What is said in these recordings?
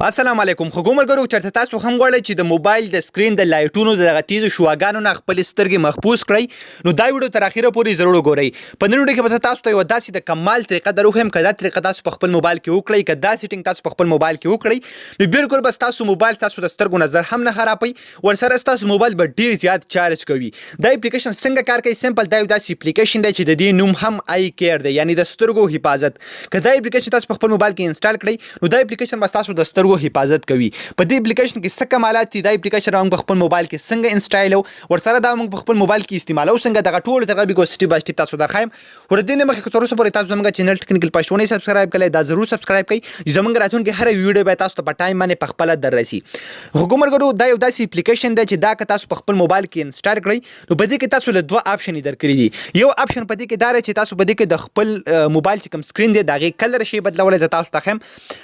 السلام علیکم خوږو ملګرو، چېرته تاسو هم غواړئ چې د موبایل د سکرین د لایټونو د دغه تیزو شعاګانو نه خپلې سترګې محفوظ کړئ، نو دا ویډیو تر اخیره پورې ضرور وګورئ. په نن ویډیو کې به زه تاسو ته یوه داسې د کمال طریقه در وښیم. که دا طریقه تاسو په خپل موبایل کې وکړئ، که دا setting تاسو په خپل موبایل کې وکړئ، نو بالکل به ستاسو موبایل ستاسو د سترګو نظر هم نه خرابوي، ورسره ستاسو موبایل به ډیر زیات چارج کوي. دا اپلیکیشن څنګه کار کوي؟ simple، دا یو داسې اپلیکیشن دی چې د دې نوم هم eye care دی، یعنی د سترګو حفاظت. که دا اپلیکیشن تاسو په خپل موبایل کې install کړئ، نو دا اپلیکیشن به تاسو د سترګو حفاظت کوي. په دې اپلیکیشن کې څه کمالات دي، دا اپلیکیشن موږ په خپل موبایل کې څنګه install ورسره دا موږ په خپل موبایل کې استعمالو څنګه، دغه ټول طریقه به step by step تاسو درښایم. ور دې نه مخکې، تر اوسه پورې تاسو زموږ چینل ټیکنیکل پښتو نه subscribe کړئ، دا ضرور subscribe کړئ. زموږ راتلونکي هر ویډیو به تاسو ته په time باندې په خپل دررسي. خو ملګرو، دا یو داسې اپلیکیشن دی چې دا که تاسو په خپل موبایل کې install کړئ، نو په دې کې تاسو له دوه option درکړي دي. یو option په دې کې دا دی چې تاسو په دې کې د خپل موبایل چې کوم سکرین دی، د هغې color شي بدلولی. زه تاسو ته ښیم،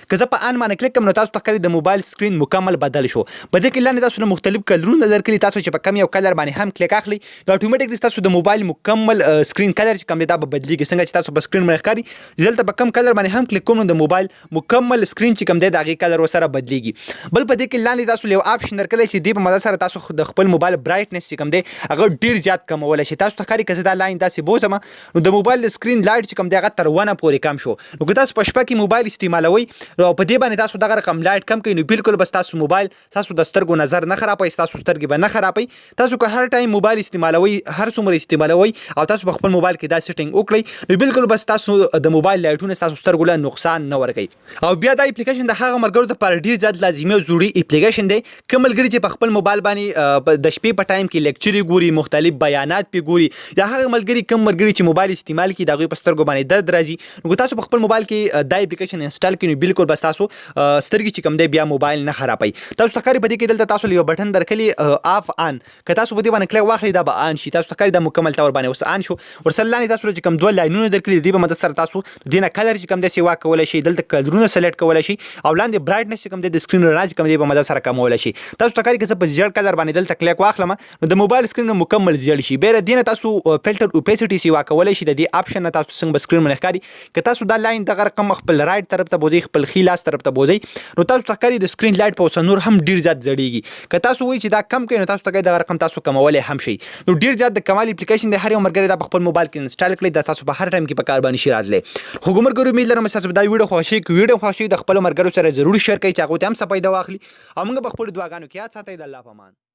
که زه په on باندې کلیک کوم، نو تاسو ته ښکاري د موبایل سکرین مکمل بدل شو. په دې کې لاندې تاسو له مختلف کلرونه درکړي. تاسو چې په کم یو color باندې هم کلیک اخلي، نو automatically تاسو د موبایل مکمل سکرین color چې کوم دی، دا به بدلیږي. څنګه چې تاسو په سکرین باندې ښکاري، دلته په کم color باندې هم کلیک کوم، نو د موبایل مکمل سکرین چې کوم دی، د هغې color ورسره بدلیږي. بل په دې کې لاندې تاسو یو option درکړی چې دې په مدد سره تاسو د خپل موبایل brightness چې کوم دی، هغه ډیر زیات کمولی شئ. تاسو ته ښکاري، که زه دا line داسې بوځم، نو د موبایل د سکرین light چې کوم دی، هغه تر ونه پورې کم شو. نو که تاسو په شپه کې موبایل استعمالوئ او په دې باندې تاسو دغه رقم light کم کړئ، نو بالکل به ستاسو موبایل تاسو د سترګو نظر نه خرابوي، ستاسو سترګې به نه خرابوي. تاسو که هر time موبایل استعمالوئ، هر څومره استعمالوئ او تاسو په خپل موبایل کې دا setting وکړئ، نو بالکل به ستاسو د موبایل لایټونه ستاسو سترګو له نقصان نه ورکوي. او بیا دا اپلیکیشن د هغه ملګرو لپاره ډیر زیات لازمي او ضروري اپلیکیشن دی، کوم ملګري چې په خپل موبایل باندې د شپې په time کې لیکچرې ګوري، مختلف بیانات پې ګوري، یا هغه ملګري، کوم ملګري چې موبایل استعمال کړي، د هغوی په سترګو باندې درد راځي. نو تاسو په خپل موبایل کې دا اپلیکیشن install کړئ، نو بالکل به تاسو سترګې چې کوم دی، بیا موبایل نه خرابوي. تاسو ته ښکاري، په دې کې دلته تاسو یو بټن درکړي off on. که تاسو په دې باندې کلیک واخلئ، دا به on شي. تاسو ته ښکاري، دا مکمل طور باندې اوس on شو. ورسره لاندې تاسو چې کوم دوه لاینونه درکړي، دې په مدد سره تاسو دې نه color چې کوم دی سیوا کولی شئ، دلته کلرونه select کولی شئ او لاندې brightness چې کوم دی، د سکرین رڼا چې کوم دی، په مدد سره کمولی شئ. تاسو ته ښکاري، که زه په زیړ color باندې دلته کلیک واخلم، نو د موبایل سکرین مکمل زیړ شي. بیا دې نه تاسو filter opacity سیوا کولی شئ د دې option نه. تاسو څنګه به سکرین باندې ښکاري، که تاسو دا line دغه رقم خپل right طرف ته بوځئ، خپل ښي لاس طرف ته بوځئ، نو تاسو ته ښکاري د سکرین light په اوسه نور هم ډیر زیات زړیږي. که تاسو وایئ چې دا کم کړئ، نو تاسو ته دغه رقم تاسو کمولی هم شئ. نو ډیر زیات د کمال اپلیکیشن دی. هر یو ملګری دا په خپل موبایل کې install کړئ، دا تاسو په هر time کې په کار باندې شي راتلی. خو ملګرو، امید لرم چې تاسو دا ویډیو خوښ شي. که ویډیو خوښ شي، د خپل ملګرو سره ضرور share کړئ چې هغوی ته هم څه پیدا واخلي او موږ په خپلو دعاګانو کې یاد ساتئ. د الله په امان.